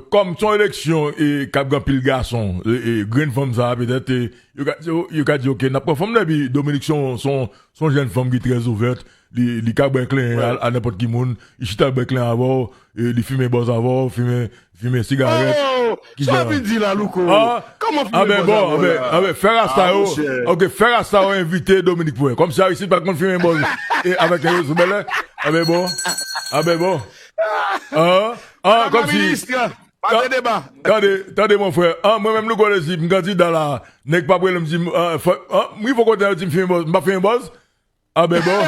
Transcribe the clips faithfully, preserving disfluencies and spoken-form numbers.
Kòm se yon eleksyon e k ap gen anpil gason, e, e grenn fanm sa a petèt, e, yo ka, yo, yo ka di, "Ok, n ap pran fanm nan," epi Dominique se yon, se yon, se yon jèn fanm ki trè ouvèt, li, li ka bwè klen a, a nenpòt ki moun, li chita bwè klen avè w, e, li fimen bòz avè w, fimen, fimen sigarèt. Oh! Sa w vin di la, Louko? Kòman fimen bòz avè w la? Anben, fè rasta yo, ok, fè rasta yo envite Dominique pou wè. Kòmsi Aristide pa t konn fimen bòz e avèk nèg yo sou bèlè. Anben bon, anben bon. An, an, kòmsi. Pa de deba. Tande, tande, mon frè. An, mwen menm, Louko Dezi, m kandida la. Nèg p ap rele m, di m, an, fò, an, m rive kote yo di m fimen bòz. M pa fimen bòz. Anben bon.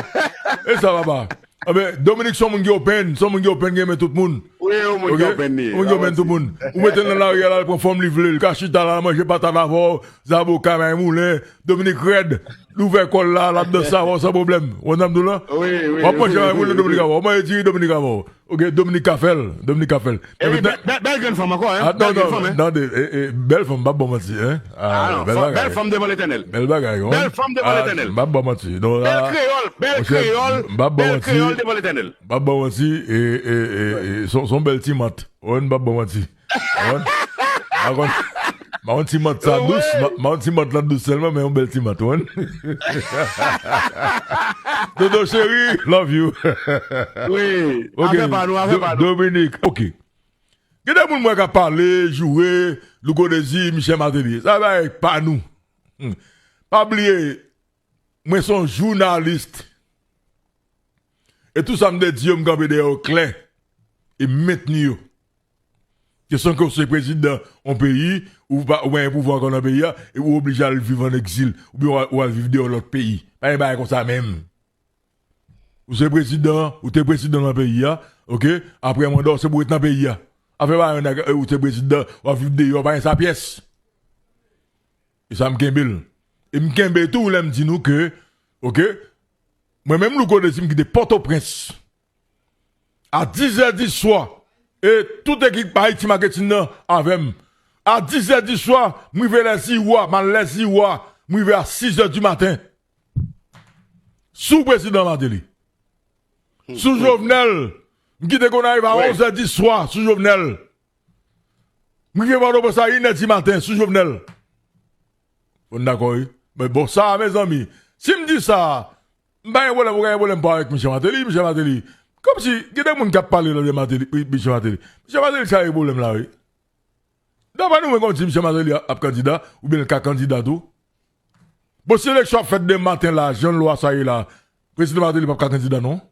E sa, papa. Anben, Dominique se yon moun ki open. Se yon moun ki open, ki renmen tout moun. Wi, yon moun ki open li. Yon moun ki open tout moun. Ou mete l nan lari a, l al pran fanm li vle. L ka chita la, manje patat avè w, zaboka, may moulen. Dominique rèd. L ouvè kò l la, l ap danse avè w san pwoblèm. Ou konn sa m di w la? Wi, wi. W ap manje avè moun, Dominique avè w. W ap manje diri, Dominique avè w. Ok, Dominique ka fè l. Dominique ka fè l. Epi, bèl, bèl, bèl grenn fanm ankò, en. Bèl grenn fanm, en. Tande, e, e, bèl fanm, m p ap ba w manti, en. Ah, non, bèl fanm, bèl fanm devan Letènèl. Bèl bagay, wi. Bèl fanm devan Letènèl. M p ap ba w manti. Non, bèl kreyòl, bèl kreyòl, bèl kreyòl devan Letènèl. M p ap ba w manti, e, e, e, e, se, se yon bèl ti mant. Wi, m p ap ba w manti. Wi. M pa konn, m pa konn ti mant sa dous, m pa, m pa konn ti mant la dous sèlman, men yon bèl ti mant, wi. Dodo cheri, love you. Wi, ok, afè pa nou, afè pa nou. Dominique, ok. Gen de moun m wè k ap pale, joure, Louko Dezi, Michel Martelly. Sa bagay pa nou. Hmm. Pa bliye, mwen se yon jounalis. E tout sa m te di yo, m kanpe dèyè yo klè. E m mentni yo. Kesyon ke w se prezidan yon peyi, ou pa, ou pa gen pouvwa ankò nan peyi a, e ou oblije al viv an egzil, oubyen w al, w al viv deyò lòt peyi. Pa gen bagay konsa menm. Ou se prezidan, ou te prezidan nan peyi a, ok? Apre manda w, se pou w ret nan peyi a. Afè pa gen nèg, e, ou te prezidan, w ap viv deyò, pa gen sa pyès. E sa m kenbe l. E m kenbe tou lè m di nou ke, ok? Mwen menm, Louko Dezi, m kite Pòtoprens a dizè di swa, e tout ekip Haïti Marketing nan avè m. A dizè di swa, m rive Lèziwa, m al Lèziwa, m rive a sizè di maten. Sou prezidan Martelly. Sou Jovenel, m kite Gonayiv a onzè di swa, sou Jovenel. M rive Pòtoprens a inè di maten, sou Jovenel. Fò n dakò, wi. Men bon, sa, mezanmi, si m di sa, m pa gen pwoblèm, ou gen pwoblèm pa avèk Michel Martelly, Michel Martelly. Kòmsi, gen de moun k ap pale la de Martelly, wi, Michel Martelly. Michel Martelly, sa gen pwoblèm la, wi. Daprè nou, mwen konn di Michel Martelly ap, ap kandida, oubyen l ka kandida tou. Bon, si eleksyon ap fèt demen maten la, jan lwa sa ye la, prezidan Martelly p ap ka kandida, non.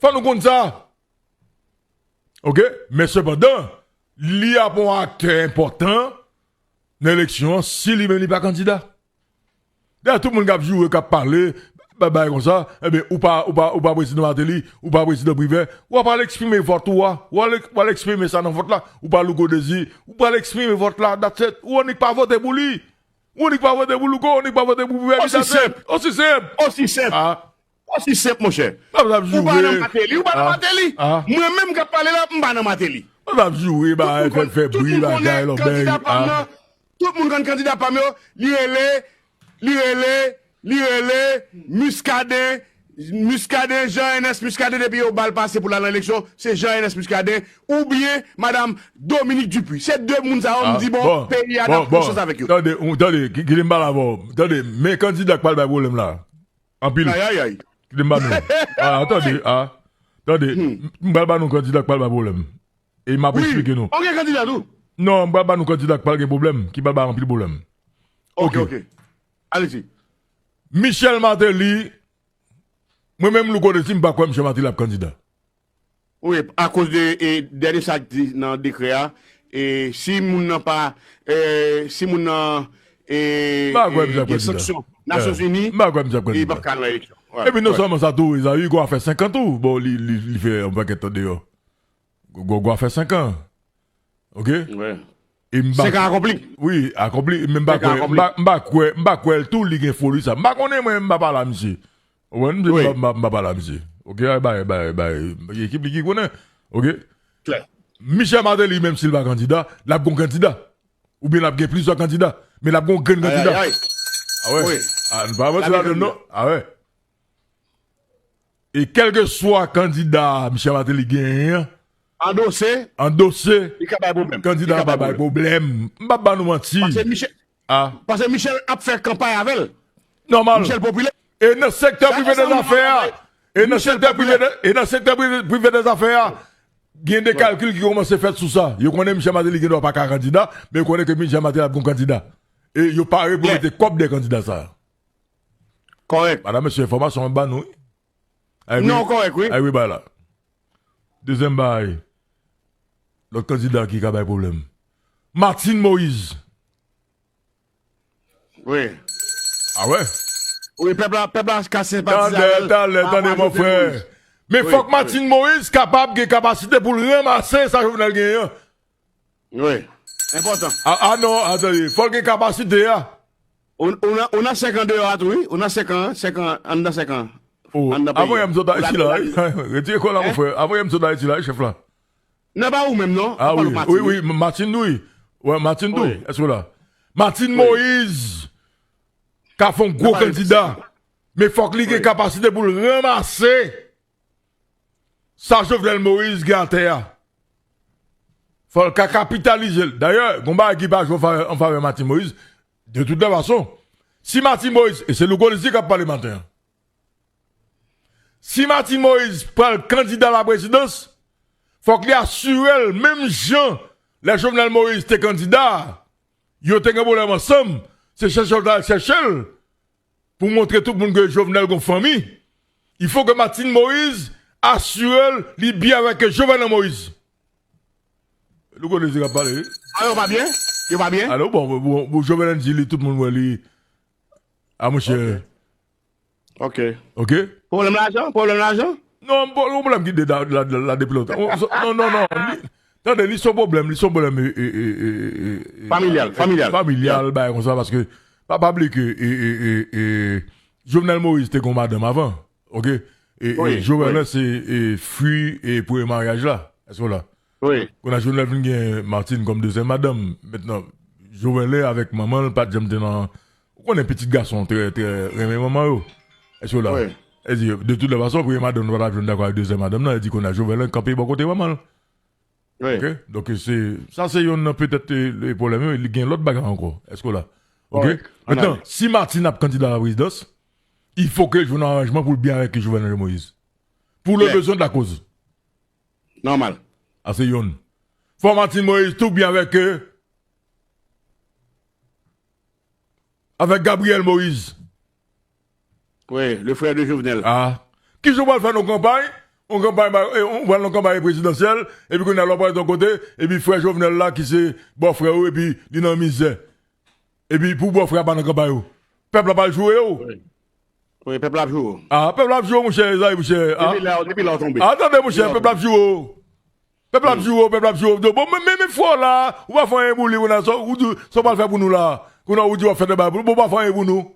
Fò nou konn sa. Ok? Men sepandan, li ap yon aktè enpòtan nan eleksyon an si li menm li pa kandida. Dayè, tout moun k ap joure, k ap pale, bay bagay konsa, ebyen, ou pa, ou pa, ou pa prezidan Martelly, ou pa prezidan Privè, w ap al eksprime vòt ou a, w al, w al eksprime sa nan vòt la, ou pa Louko Dezi, ou pral eksprime vòt la, that's it, ou annik pa vote pou li, ou annik pa vote pou Louko, ou annik pa vote pou Privè, that's it. Osi senp. Osi senp. Ah. Osi senp, monchè. Ou pa nan Martelly, ou pa nan Martelly. Mwen menm k ap pale la, m pa nan Martelly. Ou t ap joure, bagay, fè, fè bri, bagay, lòbèy. Tout moun konn kandida pa m yo, li rele, li rele, li rele Muscadin, Muscadin, Jean Ernest Muscadin, depi yo ba l pase pou l al nan eleksyon, se Jean Ernest Muscadin, oubyen Madam Dominique Dupuy. Se de moun sa yo, m di, bon, peyi a, n ap pran chans avèk yo. Tande, tande, ki, ki li m pale avè w. Tande, men kandida k pral bay pwoblèm la. Anpil. Ayayay. Kite m ba nou. Ah, tande, ah. Tande, m pral ba nou kandida k pral bay pwoblèm. E m ap eksplike nou. Ok, kandida tou. Non, m pral ba nou kandida k pral gen pwoblèm, ki pral bay anpil pwoblèm. Ok, ok. Alezi. Michel Martelly, mwen menm, Louko Dezi, m pa kwè Michel Martelly ap kandida. Wi, akoz de, e, dènye sa k di nan dekrè a, e, si moun nan pa, e, si moun nan, e, gen sanksyon Nasyonzini, li p ap ka nan eleksyon. Epi non sèlman sa tou, Hugo a fè senk an tou, bon, li, li, li fè yon pakèt tan deyò. Hugo a fè senk an. Ok? Senk an akonpli. Wi, akonpli, men m pa kwè, m pa, m pa kwè, m pa kwè l tou, li gen foli sa. M pa konnen, mwen, m pa pale a misye. Ou konprann? M pa, m pa pale a misye. Ok, bay, bay, bay, ekip li ki konnen. Ok? Klè. Michel Martelly, menm si l pa kandida, l ap gon kandida. Oubyen l ap gen plizyè kandida. Men l ap gon grenn kandida. Ayayay. Ah wè. Ah, nou pa mete ladan, non. Ah wè. E kèlkeswa kandida Michel Martelly genyen an, andose, andose, li ka bay pwoblèm. Kandida pa bay pwoblèm. M pa ba nou manti. Paske Michel, ah, paske Michel ap fè kanpay avè l. Nòmal. Michel popilè. E nan sektè prive dè zafè a, e nan sektè prive dè, e nan sektè prive, prive dè zafè a, gen de kalkil ki kòmanse fèt sou sa. Yo konnen Michel Martelly gen dwa pa ka kandida, men yo konnen ke Michel Martelly ap gon kandida. E yo pare pou mete kòb dè kandida sa. Kòrèk. Madanm, mesye, enfòmasyon mwen ba nou, wi. Ay, wi. Non, kòrèk, wi. Ay, wi, bay la. Dezyèm bagay. Lòt kandida ki ka bay pwoblèm. Martine Moïse. Wi. Ah wè? Wi, pèp la, pèp la ka senpatize avè l. Talè, talè, tande, mon frè. Men fòk Martine Moïse kapab gen kapasite pou l ranmase sa Jovenel genyen an. Wi. Enpòtan. Ah, ah non, tande, fò l gen kapasite a. Ou, ou nan, ou nan senk an deyò a tou, wi. Ou nan senk an, senk an, anndan senk an. Oh, anndan peyi a. Avoye m sot Ayiti la, wi. Retire kò la, mon frè. Avoye m sot Ayiti la, wi, chèf la. Nan pa ou menm, non. Ah wi, wi, wi, Martine, wi. Wè, Martine tou, èske w la? Martine Moïse ka fè yon gwo kandida. Men fòk li gen kapasite pou l ranmase sa Jovenel Moïse gen atè a. Fò l ka kapitalize l. Dayè, gon bagay ki pa jwe an favè, an favè Martine Moïse, de tout lè fason, si Martine Moïse, e se Louko Lizli k ap pale maten an, si Martine Moïse pral kandida laprezidans, fòk li asire l, menm jan lè Jovenel Moïse te kandida a, yo te gen pwoblèm ansanm, se chèche yo t al chèche l, pou montre tout moun ke Jovenel gon fanmi, il faut que Martine Moïse asire l li byen avèk Jovenel Moïse. Louko Désiré ap pale, wi. Ah, yo pa byen? Yo pa byen? Alo, bon, bon, bon, bon, Jovenel di li, tout moun wè li. Ah, monchè. Ok. Ok? Pwoblèm lajan? Pwoblèm lajan? Non, bon, yon pwoblèm ki de la, la, la, la depi lontan. Non, non, non. Tande, li se yon pwoblèm, li se yon pwoblèm, e, e, e, e, e, e, familyal, e, familyal. Familyal, bagay konsa, paske pa, pa bliye ke, e, e, e, e, Jovenel Moïse te gon madanm avan, ok? E, e, wi, Jovenel, wi, se, e, fwi, e, premye maryaj la. Èske w la? Wi. Kounye a Jovenel vin gen Martine kòm dezyèm madanm. Mentnan, Jovenel avèk manman l pa t janm te nan, ou konnen pitit gason trè, trè renmen manman yo. Èske w la? Wi. E di, de tout lè fason, premye madanm nou pa t ap janm dakò ak dezyèm madanm nan, e di kounye a Jovenel kanpe bò kote manman l. Wi. Ok? Donk, se, sa se youn nan petèt, e, e pwoblèm yo, li gen lòt bagay ankò. Èske w la? Ok? Kòrèk. Mentnan, si Martine ap kandida a la prezidans, il faut que l jwenn yon aranjman pou l byen avèk Jovenel Moïse. Pour le besoin de la cause. Nòmal. A se youn. Fò Martine Moïse tou byen avèk, e, avèk Gabriel Moïse. Wi, le frère de Jovenel. Ah. Kijan w pral fè yon kanpay, yon kanpay, e, ou pral yon kanpay prezidansyèl, epi kounye a lè w pral yon kote, epi frè Jovenel la ki se bòfrè ou, epi li nan mizè. Epi pou bòfrè a pa nan kanpay ou. Pèp la pral joure ou. Wi. Wi, pèp la ap joure ou. Ah, pèp la ap joure ou, monchè, Ezayi, monchè. Ah. Depi la, depi la w tonbe. Ah, tande, monchè, pèp la ap joure ou. Pèp la ap joure ou, pèp la ap joure ou. Bon, men, men, men fò la, ou pa fè anyen pou li, kounye a, sa, ou di, sa w pral fè pou nou la. Kounye a, ou di w ap fè de bagay pou nou, bon, ou pa fè anyen pou nou.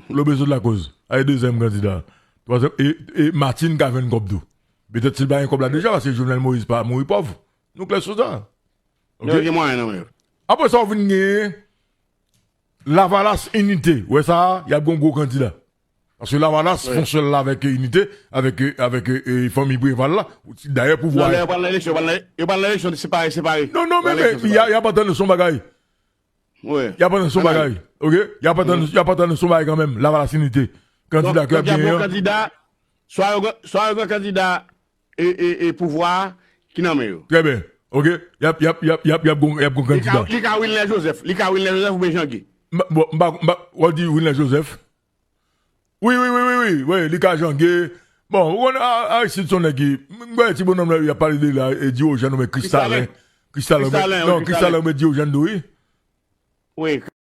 Pou le besoin de la cause. Ay dezyèm kandida. Twazyèm, e, e Martine ka jwenn kòb tou. Petèt si l pa gen kòb la deja, paske Jovenel Moïse pa mouri pòv. Nou klè sou sa. Ok? Yo gen mwayen nan men yo. Apre sa, ou vin genyen Lavalas Inite. Wè sa, y ap gen yon gwo kandida. Paske Lavalas fonksyonn la avèk Inite, avèk, avèk, e, fanmi Preval la. Dayè, pouvwa. Non, lè yo pral nan eleksyon, yo pral nan, yo pral nan eleksyon separe, separe. Non, non, men, men, y a, y ap antann yo sou yon bagay. Wi. Y ap antann sou bagay. Ok? Y ap antann, y ap antann sou bagay kanmenm. Lavalas Inite. Kandida ki ap genyen an. Donk, donk, y ap gen yon kandida, swa yo gen, swa yo gen kandida, e, e, e pouvwa a ki nan men yo. Trè byen. Ok? Y ap, y ap, y ap, y ap, y ap gon, y ap gon kandida. Li ka, li ka Wilner Joseph. Li ka Wilner Joseph oubyen Jean Guy. M pa, bon, m pa, m pa, w ap di Wilner Joseph. Wi, wi, wi, wi, wi, wi, li ka Jean Guy. Bon, ou konn A-, Aristide se yon nèg ki, m, m wè ti bonòm la, y ap pale de la, e Diogèn oubyen Kristalin. Kristalin. Kristalin, wi, non, Kristalin oubyen Diogèn tou, wi. Wi.